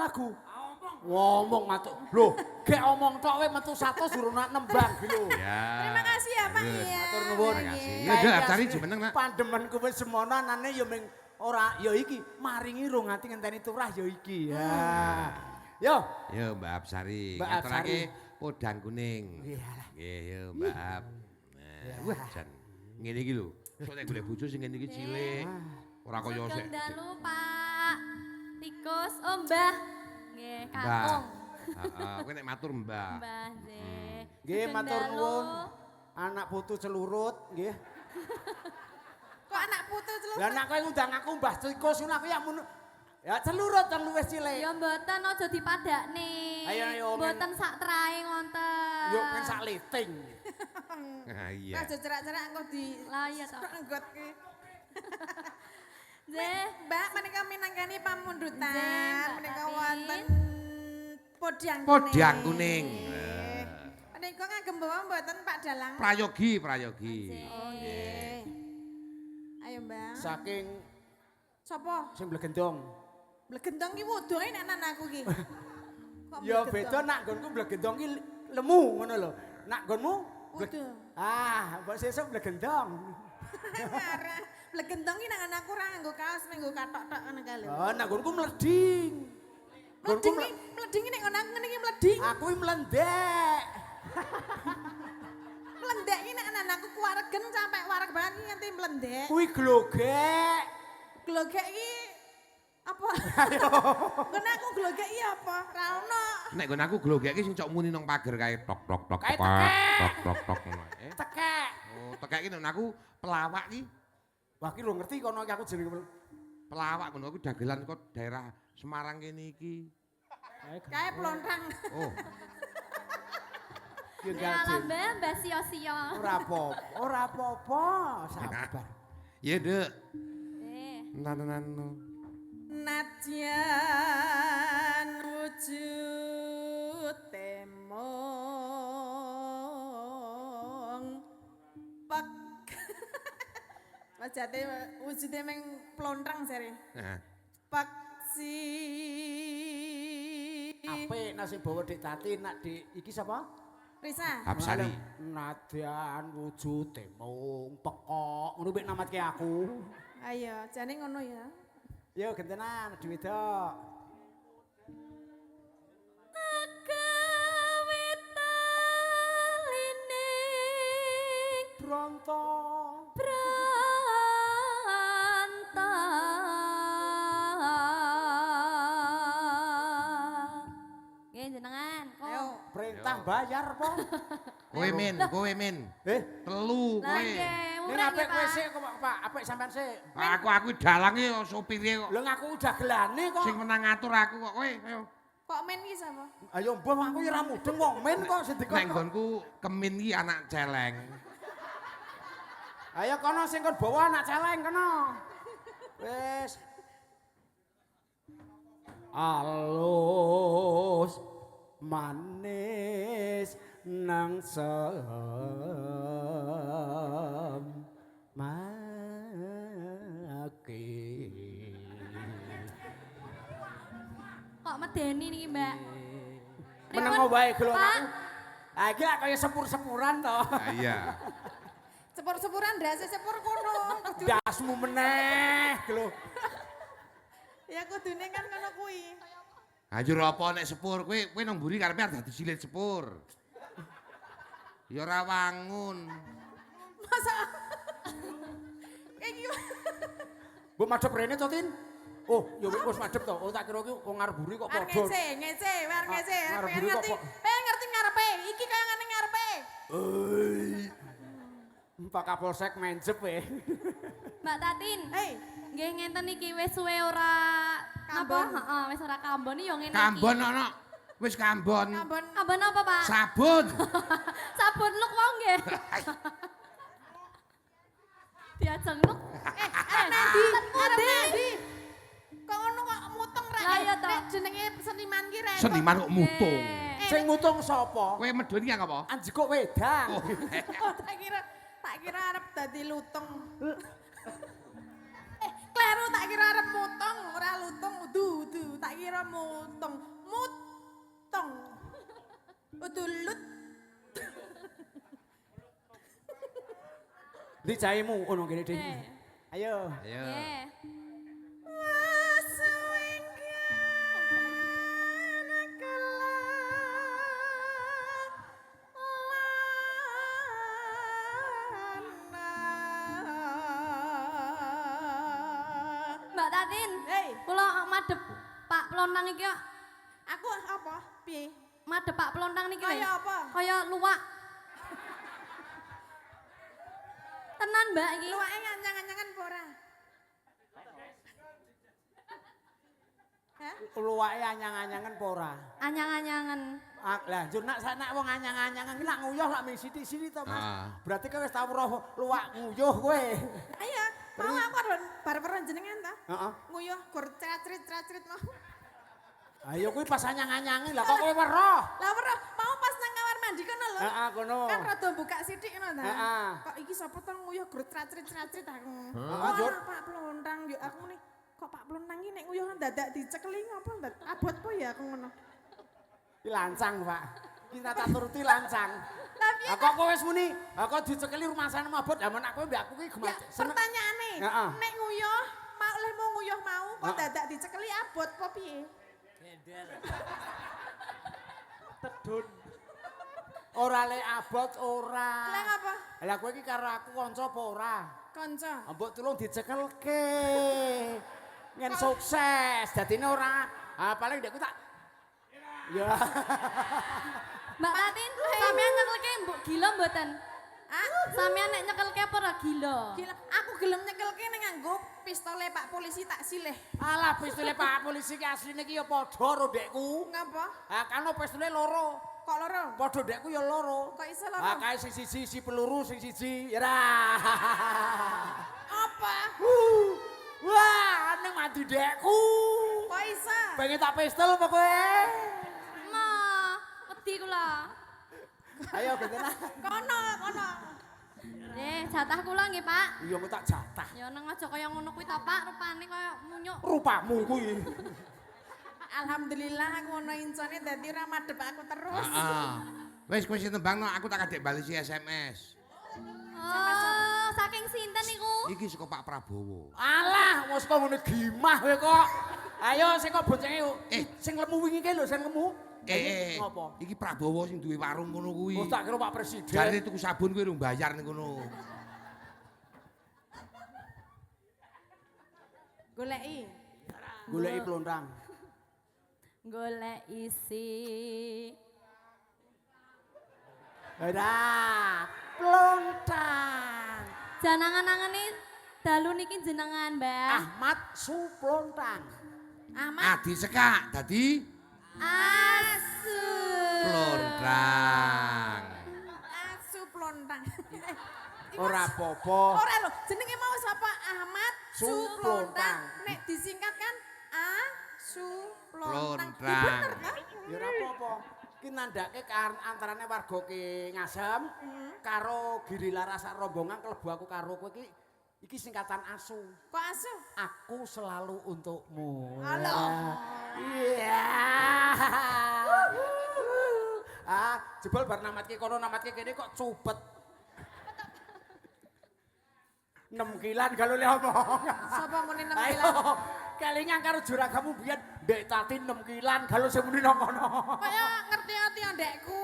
lagu? Ngomong matuk. Lho, gek omong tok kowe metu 100 durung nak nembang ki lho. Ya. Terima kasih ya, Pak. Iya. Matur nuwun. Terima kasih. Nggih. Ya, Dek, Hapsari jumeneng, Nak. Pandemenku wis semono anane ya ming ora ya iki maringi rong ati ngenteni turah ya iki. Ya. Yo. Yo Mbak Hapsari, Mbak ngaturake Hapsari. podang kuning. Iya lah. Nggih, yo Mbak Hap. Nah, wah jan ngene iki lho. Sok nek golek bojo sing ngene iki cilik. Ora kaya Sugeng sik. dalu, Pak. Tikus, oh Mbah. Nggih, Mbah. kakung. Heeh, kowe nek matur Mbah. Mbah, nggih. Nggih Sugeng matur dalu. nuwun. Anak putu celurut nggih. Kok anak putu celuk? Lah nek kowe ngundang aku Mbah Tikus ngono aku ya mun ya celurut kan luwih cilik. Ya mboten aja dipadakne. Ayo, ayo, men. Mboten sak trae ngonten. Yo men sak liting. Ah, iya. Aja cerak-cerak engko di Lah iya toh. Anggot ki. Nggih. Mbak menika minangkani pamundutan Nggih, Mbak menika Tatin. wonten podang kuning. Podang kuning. Menika ngagem bawa mboten Pak Dalang? Prayogi, prayogi. Oh nggih. Ayo Mbak. Saking Sopo? sing blegendong. Blegendong ki wuduhe nek nan aku ki. Kok Ya blegendong? beda nak nggonku blegendong ki lemu ngono lho. Nak nggonmu Wudu. Ah, mbok sesuk blegendong. Ngarah. Blegendong ki nek aku ora nganggo kaos, nganggo kathok tok ngono kae lho. Oh, nak nggonku mleding. Nggonku Mleding ki, mleding ki nek ngono aku ngene iki mleding. Aku iki mlendek. Mlendek ki nek nan aku kuwaregen sampai wareg banget ki nganti mlendek. Kuwi glogek. Glogek ki apa? Ngono aku glogek ki apa? Ra ono. Nek nggon aku glogek iki sing cok muni nang pager kae tok tok tok Kae tok tekek. tok tok tok ngono. Eh, Tekek. oh, tekek iki nek aku pelawak ki. Wah, ki lho ngerti kono iki aku jenenge Pelawak ngono aku dagelan kok daerah Semarang kene iki. Kae plontrang. Oh, Ya Ya lah Mbah, Mbah sio-sio. Ora apa-apa, ora apa-apa, sabar. iya, Dek. Nggih. Nanan. Nadyan wujud temong pek. Wajate wujude meng plontrang jare. Nah, Peksi. Apik nek sing bawa Dik Tati nak Dik iki sapa? Risa. Hapsari. Nadyan wujude mung pekok. Ngono mek namatke aku. Ayo, jane ngono ya. Yo gentenan dhewe wedok. Agawe talining Bronto. Branta. Nggih jenengan. Kok. Ayo. Perintah bayar po. Kowe min, kowe min. Eh, Telu Lah kowe. nggih, ning murah apik nggih, kowe Pak. sik kok Pak, apik sampean sik. Aku dalange kok sopire kok. Lho ngaku dagelane kok. Sing menang ngatur aku kok kowe. Ayo. Kok men ki sapa? Ayo mbah aku ya ora mudeng wong men kok sing dikon. Nek nggonku kemin ki anak celeng. Ayo kono sing kon bawa anak celeng kono. Wis. Alus manis nang sem maki. Kok medeni niki, Mbak? Meneng wae gelok Pak? aku. Ah iki lak kaya sepur-sepuran to. Ah, iya. Sepur-sepuran ndase sepur kono. Kudu Dasmu meneh lho. ya kudune kan ngono kuwi. Anjur apa nek sepur kowe kowe nang mburi karepe arep dadi silit sepur. Ya ora wangun. Masa Kayak iki Mbok madhep rene to, Tin? Oh, ya wis madhep to. Oh, tak kira ki wong ngarep mburi kok Arep padha. ngece, ngece, arep ngece, Ah, ngarep pengen mburi kok ngerti, kok. pengen ngerti ngarepe. Iki kaya ngene ngarepe. Oi. Pak Kapolsek menjep e. Mbak Tatin. Hei, Nggih ngenten iki wis suwe ora napa? Kambon. Heeh, wis ora kambon yo ngene iki. Kambon ana. Wis kambon. kambon Kambon apa, Pak? Sabun. Sabun luk wong nggih. Diajeng luk. Eh, arep nandi? Arep nandi? Kok ngono kok mutung rek? Lah, iya toh. Rek jenenge seniman ki rek. Seniman kok mutung. Nggih. Sing mutung sapa? Kowe medun iki apa? Anjikuk wedang. Oh. Oh, tak kira arep dadi lutung. kleru tak kira arep motong, ora lutung, udu udu, tak kira motong. Mutong. Udu lut. Ndi jaemu ngono kene, Ding. Ayo. Ayo. Nggih. Mbak Tatin. Hei. Kula madhep Pak Plontang iki kok. Aku apa? Piye? Madhep Pak Plontang niki lho. Kaya apa? Kaya luwak. Tenan, Mbak iki. Luwake nganyang-anyangan apa ora? Hah? Luwake anyang-anyangan apa ora? Anyang-anyangan. Ah, lah njur nak sak nak wong anyang-anyangan ki lak nguyuh lak ming sithik-sithik to, Mas. Ah. Berarti kowe wis tau roh luwak nguyuh kowe. Ayo, mau aku arep bar weruh jenengan ta? Heeh. Nguyuh gur cratrit-cratrit mau. Ayo kuwi pas anyang-anyangan lah kok kowe weruh. Lah weruh, mau pas nang kamar mandi kono lho. Heeh, kono. Kan rada buka sithik ngono ta. Heeh. Kok iki sapa to nguyuh gur cratrit-cratrit aku. Heeh, Oh, Jur. Pak Plontang yo aku muni kok Pak Plontang iki nek nguyuh dadak dicekeli ngopo ndak abot po ya aku ngono. Ki lancang, Pak. Ki tak turuti lancang. Lah piye Lah kok kowe wis muni, lah kok dicekeli rumasane mabot, lah men aku mbek aku ki Ya, gemat. Seneng. pertanyaane, Heeh. nek nguyuh mau lehmu nguyuh mau kok Heeh. dadak dicekeli abot po piye? Tedun. Ora le abot ora. Lah ngapa? Lah kowe iki karo aku kanca apa ora? Kanca. Mbok tulung dicekelke. Ngen sukses, dadine ora. Ah paling ndekku tak Ya. Mbak Tatin, sampean nyekelke mbok gila mboten? Ah, Sampean nek nyekelke apa ora gila? gila, aku gelem nyekelke ning nganggo pistole Pak polisi tak silih. Alah pistole Pak polisi ki asline ki ya padha karo ndekku. Ngapa? Ah kan pistole loro. Kok loro? Padha ndekku ya loro. Kok iso loro? Ah kae sing siji si peluru sing siji. Ya ra. Apa? Wah, ning mati ndekku. Kok iso? Pengen tak pistol apa kowe? Ma, wedi kula. Ayo gentenan. Kono, kono. Jatah kula nggih, Pak. Iya engko tak jatah. Ya nang aja kaya ngono kuwi ta, Pak, rupane kaya munyuk. Rupamu kuwi. Alhamdulillah aku ono incone dadi ora madhep aku terus. Heeh. Wis kowe sing tembangno aku tak kadek balesi SMS. Oh, saking sinten niku? Iki saka Pak Prabowo. Alah, wis kok ngene gimah kowe kok. Ayo sing kok boncenge yuk. Eh. Sing lemu wingi ki lho, sing lemu. Eh, Ngopo? iki Prabowo sing duwe warung kono kuwi. Oh, tak kira Pak Presiden. Jare tuku sabun kuwi urung bayar ning kono. Goleki. Goleki plontang. Golek isi. Ora, plontang. Jangan-angane dalu niki jenengan, Mbah. Ahmad Suplontang. Ahmad Adi sekak dadi Asu. plontang. Asu plontang. Ora apa-apa. Ora lho, jenenge mau sapa? Ahmad Suplontang. Suplontang. Nek disingkat kan Asu Plontang. Plontang. Bener ta? Ya ora apa-apa. Ki nandhake antarane warga ki Ngasem karo Giri Laras sak rombongan klebu aku karo kowe iki iki singkatan asu. Kok asu? Aku selalu untukmu. Halo. Iya. Ah, jebol bar namatke kono namatke kene kok cubet. 6 kilan kalau le omong. Sapa muni 6 Ayo, kilan? kelingan karo juragamu biyen ndek tati 6 kilan kalau sing muni nang kono. Kaya ngerti-ngerti ndekku.